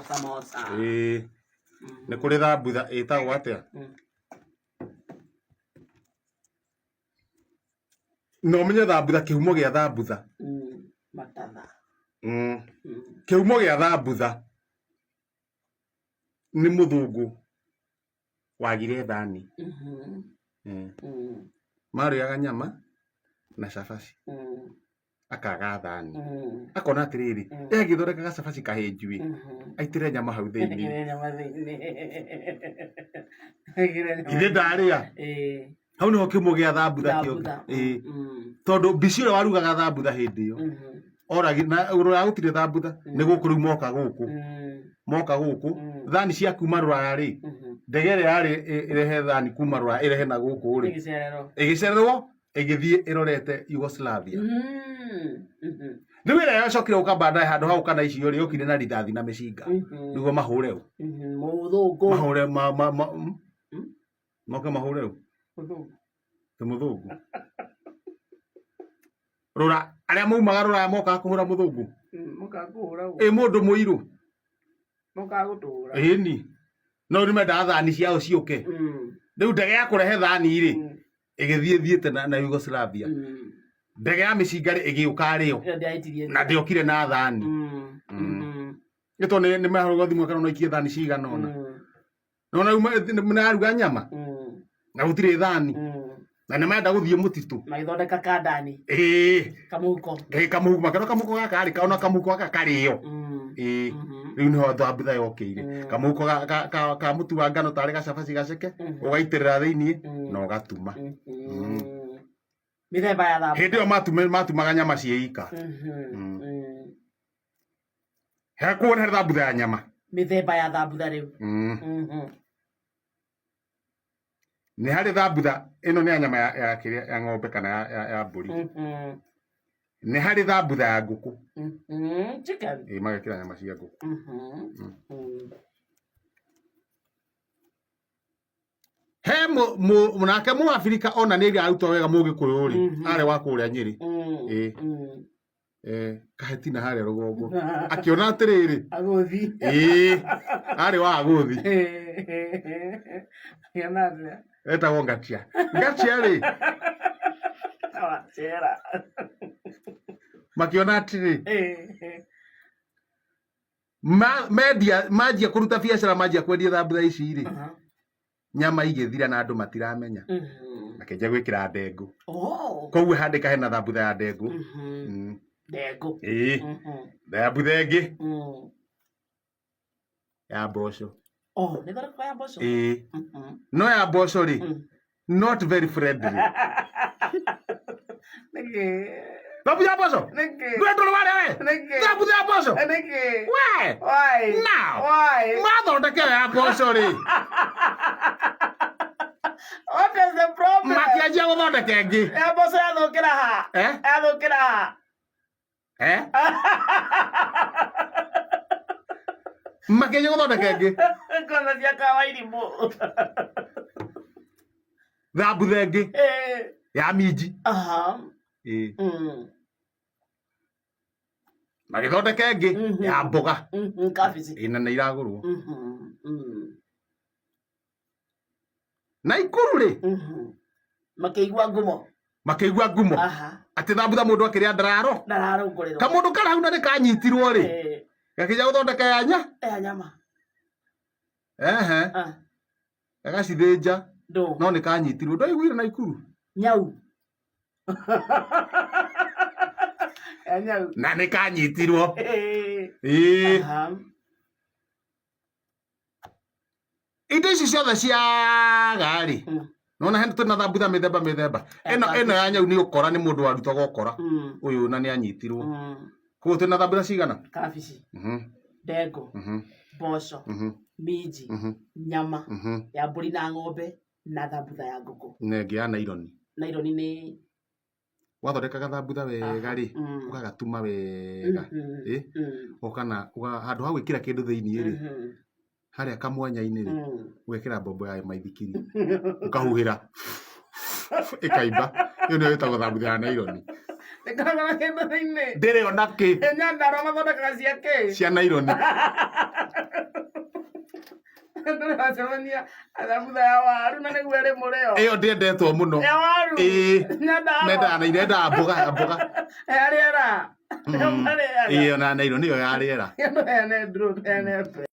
Samosa. Ĩĩ, nĩ kũrĩ thambutha ĩtagwo atĩa? Na ũmenye thambutha kĩhumo gĩa thambutha. Matatha. Kĩhumo gĩa thambutha nĩ mũthũngũ wagire thani. Marĩaga nyama na cabaci. Akaga thani. Akona atĩrĩrĩ, ĩ angĩthondeka gacabaci kahĩnju ĩ, aitĩre nyama hau thĩinĩ. Ĩkĩre nyama thĩinĩ. Ĩkĩre nyama Githĩ ndarĩa? Ĩĩ. Hau nĩho kĩhumo gĩa thambutha kĩoka. Thambutha. Ĩĩ. Tondũ mbici ũrĩa warugaga thambutha hĩndĩ ĩyo, oragi na rũraya gũtirĩ thambutha, nĩ gũkũ rĩu moka gũkũ. Moka gũkũ, thani cia kuma rũraya rĩ, ndege ĩrĩa yarĩ ĩrehe thani kuma rũraya ĩrehe na gũkũ rĩ, Ĩgĩcererwo. ĩgĩcererwo ĩgĩthiĩ ĩrorete Yugoslavia. Rĩu ĩrĩa yacokire gũka baadaye handũ ha gũka na icio rĩ, yokire na rithathi na mĩcinga. Nĩguo mahũre ũ. Mũthũngũ. Mahũre ma ma ma moke mahũre ũ. Mũthũngũ. Ti mũthũngũ. Rora arĩa maumaga rũraya mokaga kũhũra mũthũngũ. Mokaga kũhũra ũ. Ĩ mũndũ mũirũ. Mokaga gũtũhũra. Ĩni. No nĩ mendaga thani ciao ciũke. Rĩu ndege ya kũrehe thani rĩ, ĩgĩthiĩ thiĩte na Yugoslavia. Ndege ya mĩcinga rĩ ĩgĩũka rĩo. Ĩyo ndĩaitirie. Na ndĩokire na thani. Nĩ tondũ nĩ mahũrwo thimũ kana no ikie thani cigana ũna. Nona rĩu mũraruga nyama na gũtirĩ thani na nĩ marenda gũthiĩ mũtitũ. Magĩthondeka kandani. Ĩĩ. Kamũhuko. Ĩĩ kamũhuko makĩona kamũhuko gaka rĩ ona kamũhuko gaka karĩo. Ĩĩ. Rĩu nĩho thambutha yokĩire. Kamũhuko ka mũtu wa ngano tarĩ gacabaci gaceke ũgaitĩrĩra thĩiniĩ na ũgatuma. Mĩthemba ya thambutha. Hĩndĩ ĩyo matumaga nyama ciĩ ika. He kuo nĩ thambutha ya nyama. Mĩthemba ya thambutha rĩu. Nĩ harĩ thambutha ĩno nĩ ya nyama ya kĩrĩa ya ng'ombe kana ya mbũri. Nĩ harĩ thambutha ya ngũkũ. Chicken. Ĩĩ magekĩra nyama cia ngũkũ. He nake mũabirika ona nĩ arutwo wega mũgĩkũyũ rĩ, arĩ wa kũrĩa Nyĩrĩ. Ĩĩ. Kahetina harĩa rũgongo. Akĩona atĩrĩrĩ. Agũthi. Ĩĩ. Arĩ wa agũthi. Akĩona atĩa? Etagwo Ngatia. Ngatia rĩ. Wachera. Makĩona atĩrĩ. Mendia manjia kũruta biacara manjia kwendia thambutha ici rĩ. Nyama igĩthira na andũ matiramenya. Makĩanjia gwĩkĩra ndengũ. Koguo handĩka hena thambutha ya ndengũ. Ndengũ. Ĩĩ. Thambutha ĩngĩ ya mboco. Oh, nĩ thondeka ya mboco? Ĩĩ. No ya mboco rĩ, not very friendly. Nĩkĩ? Thambutha ya mboco? Nĩkĩ? Ndũĩ ndũrĩ warĩa we? Nĩkĩ? Thambutha ya mboco? Nĩkĩ? We! Why? Now! Why? Mathondeka ĩyo ya mboco rĩ, What is the problem? makĩanjia gũthondeka ĩngĩ. Ya mboco yathũkĩra ha? Eh? Yathũkĩra ha? Eh? Makĩanjia gũthondeka ĩngĩ. Ngona cia kawa irimũ. Thambutha ĩngĩ Eh. ya minji. Aha. Ĩĩ. Magĩthondeka ĩngĩ ya mboga. Kabici. Ĩĩ na nĩ iragũrwo. Naikuru rĩ. Makĩigua ngumo. Makĩigua ngumo. Atĩ thambutha mũndũ akĩrĩa ndararo. Ndararũngũrĩrwo. Kamũndũ karĩa hau na nĩ kanyitirwo rĩ. Gakĩja gũthondeka ya nya. Ya nyama. Ehe. Gagacithĩnja. No nĩ kanyitirwo. Ndwaiguire Naikuru? Nyau. Ya nyau. Na nĩ kanyitirwo. Ĩĩ. Indo ici ciothe ciaga rĩ, nona he twĩna thambutha mĩthemba mĩthemba. Ĩno ĩno ya nyau nĩ ũkora nĩ mũndũ warutaga ũkora. Ũyũ na nĩ anyitirwo. Koguo twĩna thambutha cigana? Kabici. Ndengũ. Mboco. Minji. Nyama ya mbũri na ng'ombe na thambutha ya ngũkũ. Na ĩngĩ ya naironi. Naironi nĩ Wathondeka gathambutha wega rĩ, ũgagatuma wega. Ĩ? Ũgoka na handũ ha gwĩkĩra kĩndũ thĩiniĩ rĩ, harĩa kamwanya-inĩ rĩ, ũgekĩra mbombo ya maithikiri, ũkahuhĩra ĩkaimba. Ĩyo nĩyo ĩtagwo thambutha ya naironi. Ĩkoragwo na kĩndũ thĩiniĩ. Ndĩrĩ ona kĩ. Nyandarũa mathondekaga cia kĩ? Cia naironi. Ndũrĩ wacemania na thambutha ya waru na nĩguo ĩrĩ mũrĩo. Ĩyo ndĩendetwo mũno. Ya waru. Ĩĩ. Nyandarũa. Mendaga na irendaga mboga mboga. Ya rĩera. Nĩyo marĩaga. Ĩyo na nairo nĩyo ya rĩera. Ĩno ene drone ene mbe.